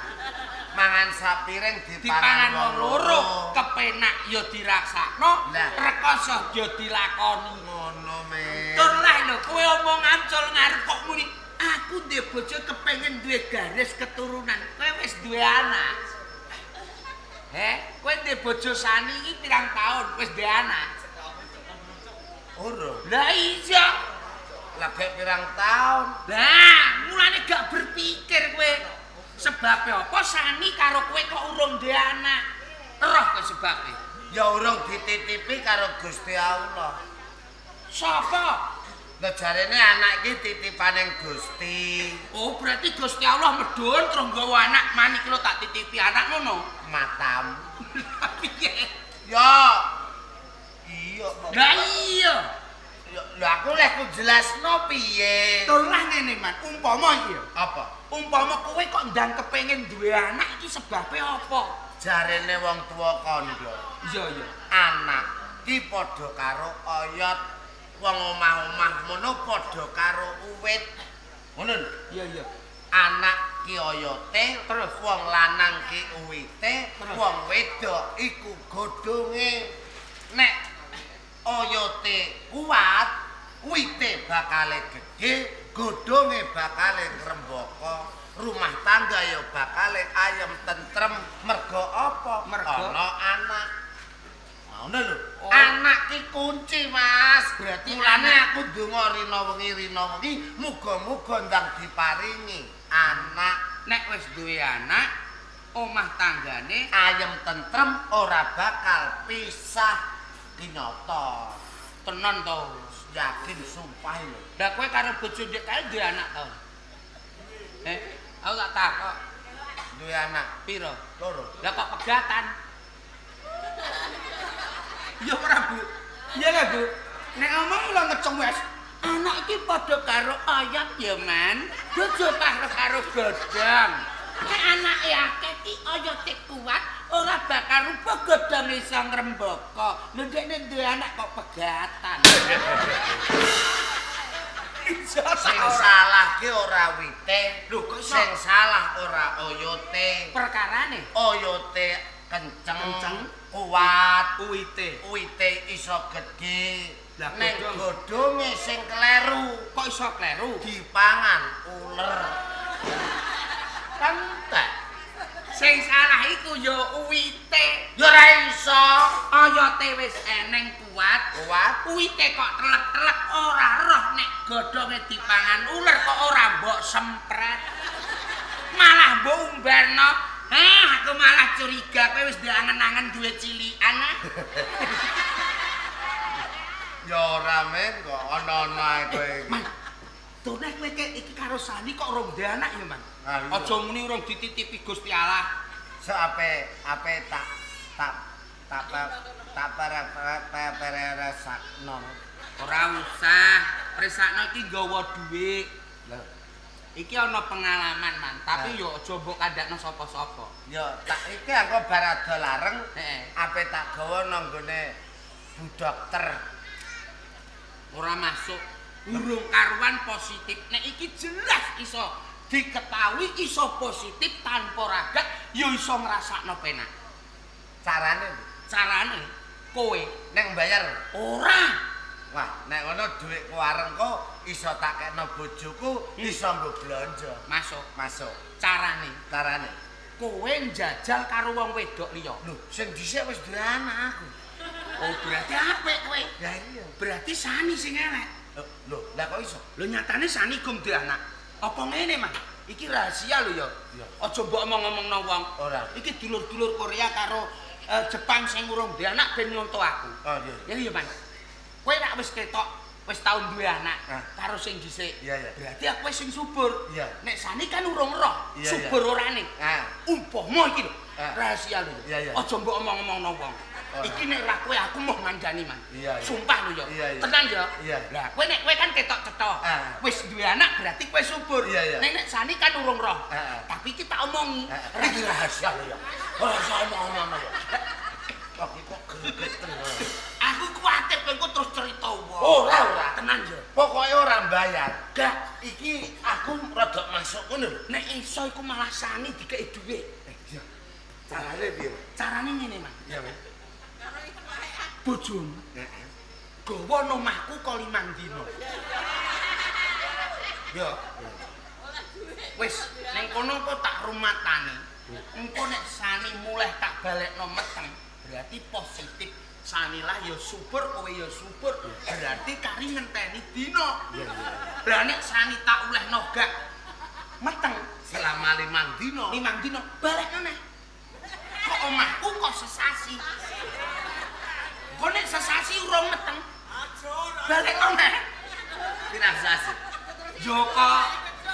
Mangan sak piring Dipangan dipangan wong loro, kepenak ya dirasakno, Lah. rekoso ya dilakoni. Ngono, Men. Tur lah lho, kowe omong ancol ngarep kok muni, aku duwe bojo kepengin duwe garis keturunan. Kowe wis duwe anak. Heh, kowe duwe bojo Sani iki pirang taun wis duwe anak? Urung. Lah iya. Lagi pirang taun. Lah, mulane gak berpikir kowe. Sebabe apa Sani karo kowe kok urung duwe anak? Roh kowe sebabe. Ya urung dititipi karo Gusti Allah. Sapa? Lah jarene anak iki titipane Gusti. Oh, berarti Gusti Allah medhun terus nggawa anak manik lho tak titipi anak ngono. Matam. Piye? Ya. Iya kok. Lah iya. Ya, lho aku leh ku jelasno piye? Tur lah ngene, Man. Umpama iki ya. Apa? Umpama kowe kok ndang kepengin duwe anak iki sebabe apa? Jarene wong tuwa kandha. Iya, iya. Anak ki padha karo oyot. Wong omah-omah mono padha karo uwit. Ngono lho. Iya, iya. Anak ki oyote, Terus? wong lanang ki uwite, Terus? wong wedok iku godhonge. Nek oyote kuat, uwite bakale gedhe, godhonge bakale ngrembaka, rumah tangga ya bakale ayem tentrem. Mergo apa? Mergo? Ana anak. Ngono lho. Oh. Anak ki kunci, Mas. Berarti mulane anak- aku ndonga rina wengi, muga-muga ndang diparingi anak Nek wis duwe anak, omah tanggane ayem tentrem ora bakal pisah. Ki nyata. tenan to. Yakin sumpah lho. Lah kowe karo bojo ndek kae duwe anak to? Eh, aku tak takok, Duwe anak piro? loro. Lah kok pegatan? Ya ora, Bu. Iya lah, Bu. Nek omong lho ngecung wes. Anak iki padha karo ayat ya, Man. Bojo karo karo godhong. Nek anake akeh ki oyote kuat, ora bakal rupa godhong iso ngrembaka. Lho ndekne duwe anak kok pegatan. Sing salah ki ora wite, Lho, kok iso? Sing salah ora oyote. Perkarane Oyote kenceng, Kenceng. kuat, uwite. wite iso gedhe. Lah, Ning godhong. godhonge sing kleru Kok iso kleru? dipangan uler. Kan entek. Sing salah iku ya uwite. Ya ora iso. Oyote wis eneng kuat. Kuat. Uwite kok telek-telek ora roh nek godhonge dipangan uler kok ora mbok sempret. Malah mbok umbarno. Heh, aku malah curiga kowe wis diangen-angen duwe cilikan. ah. Ya ora men kok ana-ana ae kowe iki. Man, Tune kowe iki karo Sani kok urung duwe anak ya, Man? Ah, iya. Aja muni urung dititipi Gusti Allah. So ape ape tak tak tak tak para para para sakno. Ora usah, presakno iki nggawa dhuwit. Lho, Iki ana pengalaman, Man, tapi Ah. yo aja mbok kandhakno sapa-sapa. ya tak iki aku bar ado lareng, Heeh. ape tak gawa nang nggone Bu Dokter. Ora masuk. Urung karuan positif. Nek iki jelas iso diketahui iso positif tanpa ragat ya iso ngrasakno penak. Carane Carane kowe nek bayar. ora. Wah, nek ngono dhuwitku areng kok iso tak kekno bojoku, iso nggo blonjo. Masuk. Masuk. Carane Carane. Kowe njajal karo wong wedok liya. Lho, sing dhisik wis duwe anak aku. Oh, berarti apik kowe. Lah iya. Berarti Sani sing elek. Lho, lah kok iso? Lho nyatane Sani gum duwe anak. Apa ngene, Mas? Iki rahasia lho ya. Aja mbok omong-omongno wong. Ora. Iki dulur-dulur Korea karo Jepang sing urung duwe anak ben nyonto aku. Oh iya. Ya iya, Mas. Kowe nek wis ketok wis tau duwe anak karo sing dhisik. Iya, iya. Berarti aku wis sing subur. Iya. Nek Sani kan urung roh, Iya, subur orane. Umpama iki lho, rahasia lho. Iya, iya. Aja mbok omong-omongno wong. Iki nek ra kowe aku moh ngandani, Man. Iya, iya. Sumpah lho ya. Iya, iya. Tenan ya. Iya. Lah, kowe nek kowe kan ketok cetha. Wis duwe anak berarti kowe subur. Iya, iya. Nek nek Sani kan urung roh. Tapi iki tak omongi. Iki rahasia lho ya. Ora usah omong-omong ya. Kok iki kok gregeten. Aku kuwatir kowe engko terus cerita wong. Ora, ora. Tenan ya. Pokoke ora mbayar. Gak, iki aku rada masuk ngono lho. Nek iso iku malah Sani dikeki dhuwit. Iya. Carane piye? Carane ngene, Mas. Iya, Mas. Bojomu. Heeh. Gawa nomahku kok 5 dina. Ya. Wis, ning kono engko tak rumatane. Engko nek Sani mulih tak balekno meteng, berarti positif. Sani lah ya subur, kowe ya subur. Berarti kari ngenteni dina. Lah nek Sani tak ulehno gak meteng selama 5 dina. 5 dina balekno neh. Kok omahku kok sesasi. Kok nek sesasi urung meteng. Balekno neh. Pirang sasi? Ya kok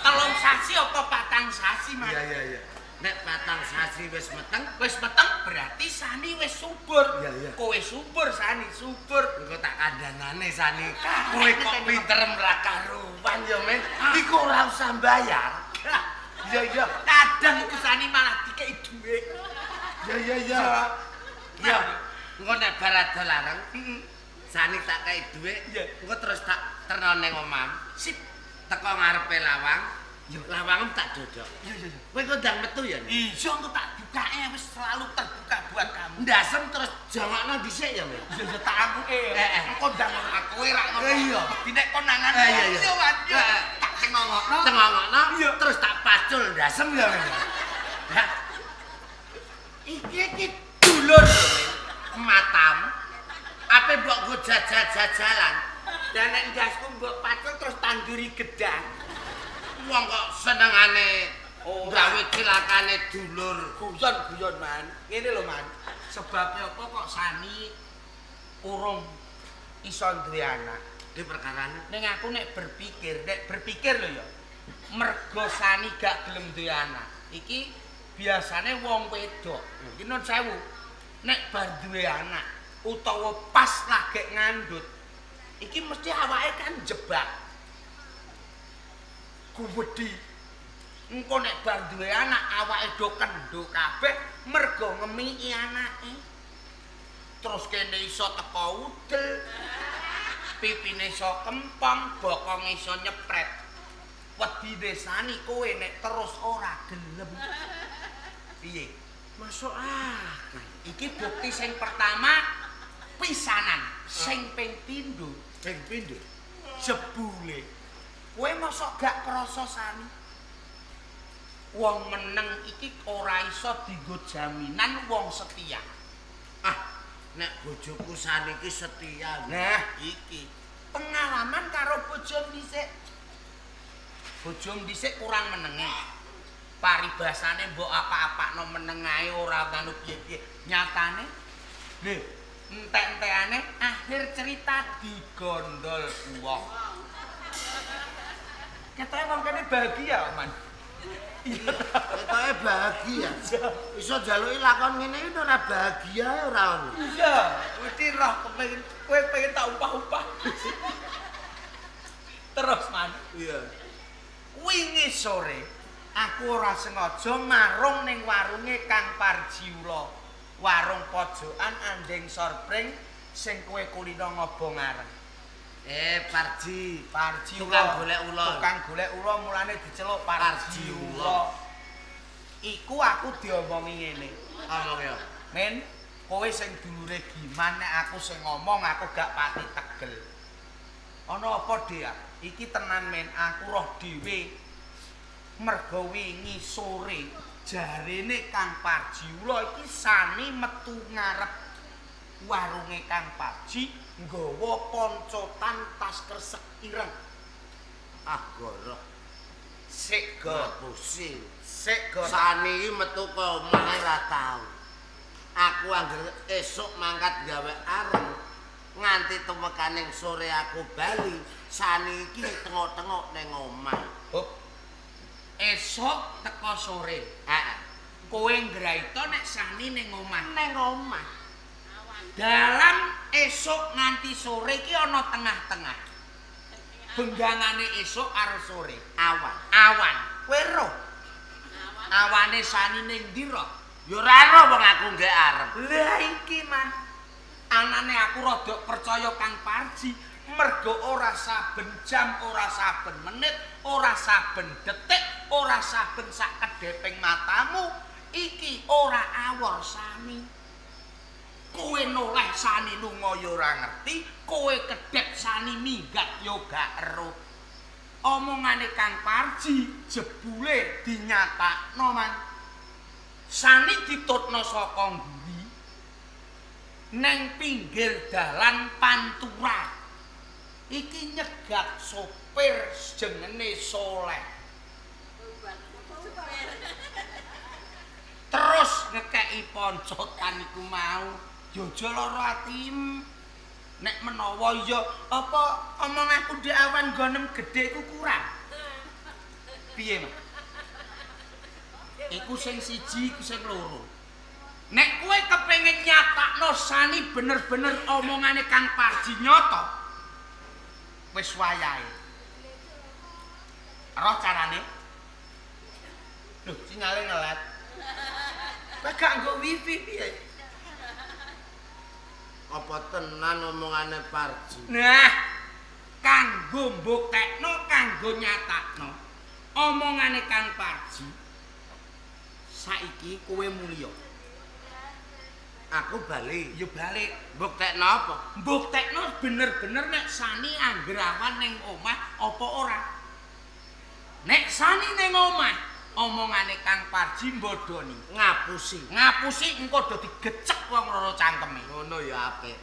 3 sasi apa 4 sasi, Mas? Iya, iya, iya. Nek 4 sasi wis meteng, wis meteng berarti Sani wis subur. Iya, iya. Kowe subur, Sani subur. Engko tak kandhanane Sani. Kowe kok pinter mrakaruan ya, Men. Iku ora usah mbayar. Iya, iya. Kadang iku Sani malah dikeki dhuwit. Iya, iya, iya. Iya. Engko nek bar adol larang, Sani tak kei dhuwit, engko terus tak terno ning omah. Sip. Teko ngarepe lawang. Lawangem tak dodok. Iya, iya, iya. Kowe kok ndang metu ya? Iya, engko tak bukake wis selalu terbuka buat kamu. Ndasem terus jongokno dhisik ya, Men. Iya, iya, tak ampuke. Engko ndang ora kowe rak ngono. Iya. Nek konangan. Iya, iya. Iya, Mas. Tak cengongokno. Cengongokno, terus tak pacul ndasem ya, Men. Hah. Iki iki dulur matam. Ape mbok nggo jajal-jajalan? Dan nek ndasku mbok pacul terus tanduri gedang. Wong kok senengane gawe cilakane dulur. Guyon-guyon, Man. Ngene lho, Man. Sebabe apa kok Sani urung iso duwe anak? Di perkarane ning aku nek berpikir lho ya. Mergo Sani gak gelem duwe anak. Iki biasane wong wedok. Iki nun sewu. Nek bar duwe anak utawa pas lagi ngandut, iki mesti awake kan jebak. Kuwedi. Engko nek bar duwe anak awake do kendho kabeh mergo ngemiki anake. Terus kene iso teko udel. Pipine iso kempong, bokonge iso nyepret. Wedine Sani kowe nek terus ora gelem. Piye? Masuk akal. Iki bukti sing pertama pisanan, sing ping pindho. Ping pindho. Jebule. Kowe mosok gak krasa Sani? Wong meneng iki ora iso dienggo jaminan wong setia. Ah, nek bojoku Sani iki setia. Nah, iki pengalaman karo bojomu dhisik. Bojomu dhisik kurang menenge. Paribasane mbok apa-apakno meneng ae ora nganu piye-piye. Nyatane lho, entek-entekane akhir cerita digondol wong. Ketoke wong kene bahagia, Man. Iya ta. Ketoke bahagia. Iso njaluki lakon ngene iki ora bahagia ora ono. Iya, mesti roh kepengin kowe pengen tak upah-upah. Terus, Man. Iya. Wingi sore aku ora sengaja marung ning warunge Kang Parjiula. Warung pojokan andeng sorpring sing kowe kulino ngobong areng. Parji. Parji tukang golek ula. Tukang golek ula mulane diceluk Parji ula. Iku aku diomongi ngene. Omong ya. Men, kowe sing dulure Giman nek aku sing ngomong aku gak pati tegel. Ana apa, Dik? Iki tenan, Men, aku roh dhewe. Mergo wingi sore Jarene Kang Parji ula iki Sani metu ngarep warunge Kang Parji nggawa poncotan tas kresek ireng. Ah goroh. Sik go, Ngapusi. sik go. Sani iki metu ke omah ora tau. Aku angger esuk mangkat gawe areng nganti tumekaning sore aku bali, Sani iki tengok-tengok ning omah. Hop. Esuk teko sore. Heeh. Kowe nggraita nek Sani ning omah. Ning omah. Dalam esuk nganti sore iki ana tengah-tengah. Benggangane esuk karo sore. Awan. Awan. Kowe roh. Awane Sani ning ndi roh? Ya ora roh wong aku nggek areng. Lah iki man. Anane aku rada percaya Kang Parji mergo ora saben jam, ora saben menit, ora saben detik, ora saben sak kedheping matamu iki ora awor Sani. Kowe noleh Sani lunga ya ora ngerti, kowe kedhep Sani minggat ya gak ero. Omongane Kang Parji jebule dinyatakno man. Sani ditutno saka mburi neng pinggir dalan Pantura. Iki nyegat sopir jenenge Soleh. Terus ngekeki poncotan iku mau, ya aja lara atim. Nek menawa ya apa omong aku ndek awan gonem gedhe iku kurang. Piye, Mas? Iku sing siji, iku sing loro. Nek kowe kepengin nyatakno Sani bener-bener omongane Kang Parji nyata, wis wayahe. Roh carane? Lho, sinyale ngelet. Kowe gak nggo wifi piye? Apa tenan omongane Parji? Nah, kanggo mbuktekno, kanggo nyatakno omongane Kang Parji. Saiki kowe mulya. Aku bali. Ya balik. Mbuktekno apa? Mbuktekno bener-bener nek Sani anggerawan ning omah apa ora. Nek Sani ning omah, omongane Kang Parji mbodoni. Ngapusi. Ngapusi engko do digecek wong loro cangkeme. Ngono ya apik.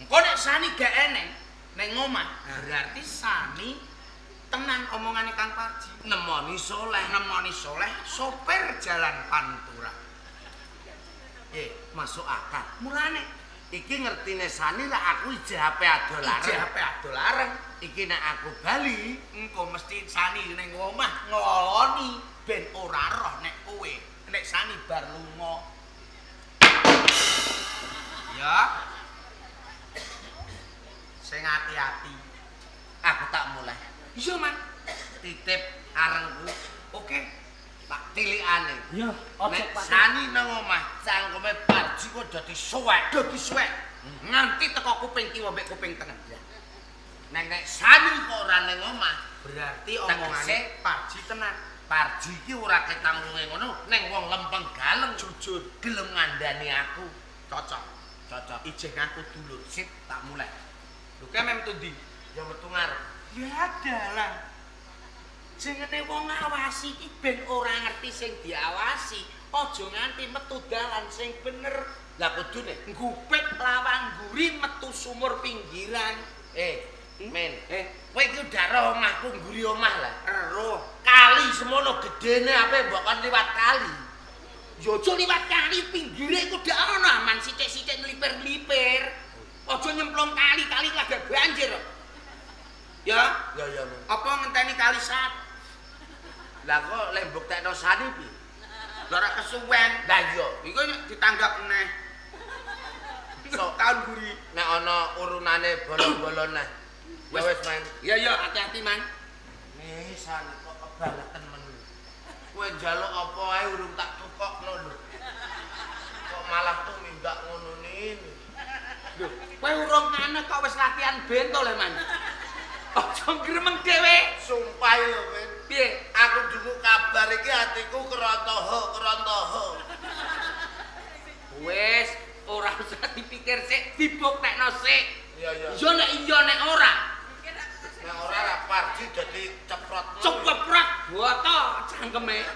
Engko nek Sani gak eneng ning omah, berarti Sani tenan omongane Kang Parji. Nemoni Soleh. Nemoni Soleh sopir jalan Pantura. Masuk akal. Mulane Iki ngertine Sani lek aku ijeh ape adol ijeh areng. ape adol areng. Iki nek aku bali, engko mesti Sani ning omah ngeloni ben ora roh nek kowe nek Sani bar lunga. Ya. Sing ati-ati. Aku tak mulai. Iya, Man. Titip arengku. Oke. Tak tilikane. Iya, Nek Sani nang omah cangkeme Parji kok dadi suwek. Dadi suwek. Nganti teko kuping kiwa mbek kuping tengen. Nek nek Sani kok ora ning omah, berarti omongane Parji tenan. Parji iki ora ketang wonge ngono, ning wong lempeng galeng jujur gelem ngandani aku. Cocok. Cocok. Ijeh ngaku dulur. Sip, tak mulai. Lho kae mem tundi? Ya metu ngarep. Ya dalah. Jenenge wong ngawasi iki ben ora ngerti sing diawasi, aja nganti metu dalan sing bener. Lah kudune nggupit lawang mburi metu sumur pinggiran. Men. Kowe iki udah roh omahku mburi omah lah. Roh. Kali semono gedene ape mbok kon liwat kali. Ya aja liwat kali, pinggire iku dak ana aman sithik-sithik nlipir-nlipir. Aja nyemplung kali, kali lagi banjir. Ya? Ya ya. Men. Apa ngenteni kali sat? Lah kok lek mbuktekno Sani piye? Lah ora kesuwen. Lah iya, iku ditanggap neh. Sok tahun mburi. Nek ana urunane bolong-bolong neh. Ya wis, Men. Iya iya, hati-hati, Man. Nih, Sani kok kebangetan men. Kowe njaluk apa ae urung tak tukokno lho. Kok malah tumindak ngono nini. Lho, kowe urung ngene kok wis latihan bento lho, Man. Aja gremeng dhewe. Sumpah lho, Men. Piye? Aku dungu kabar iki atiku kerontoho-kerontoho. Wis, ora usah dipikir sik, dibuktekno sik. Iya iya. Ya nek iya nek ora. Nek ora ra Parji dadi ceprot. Ceprot boto cangkeme.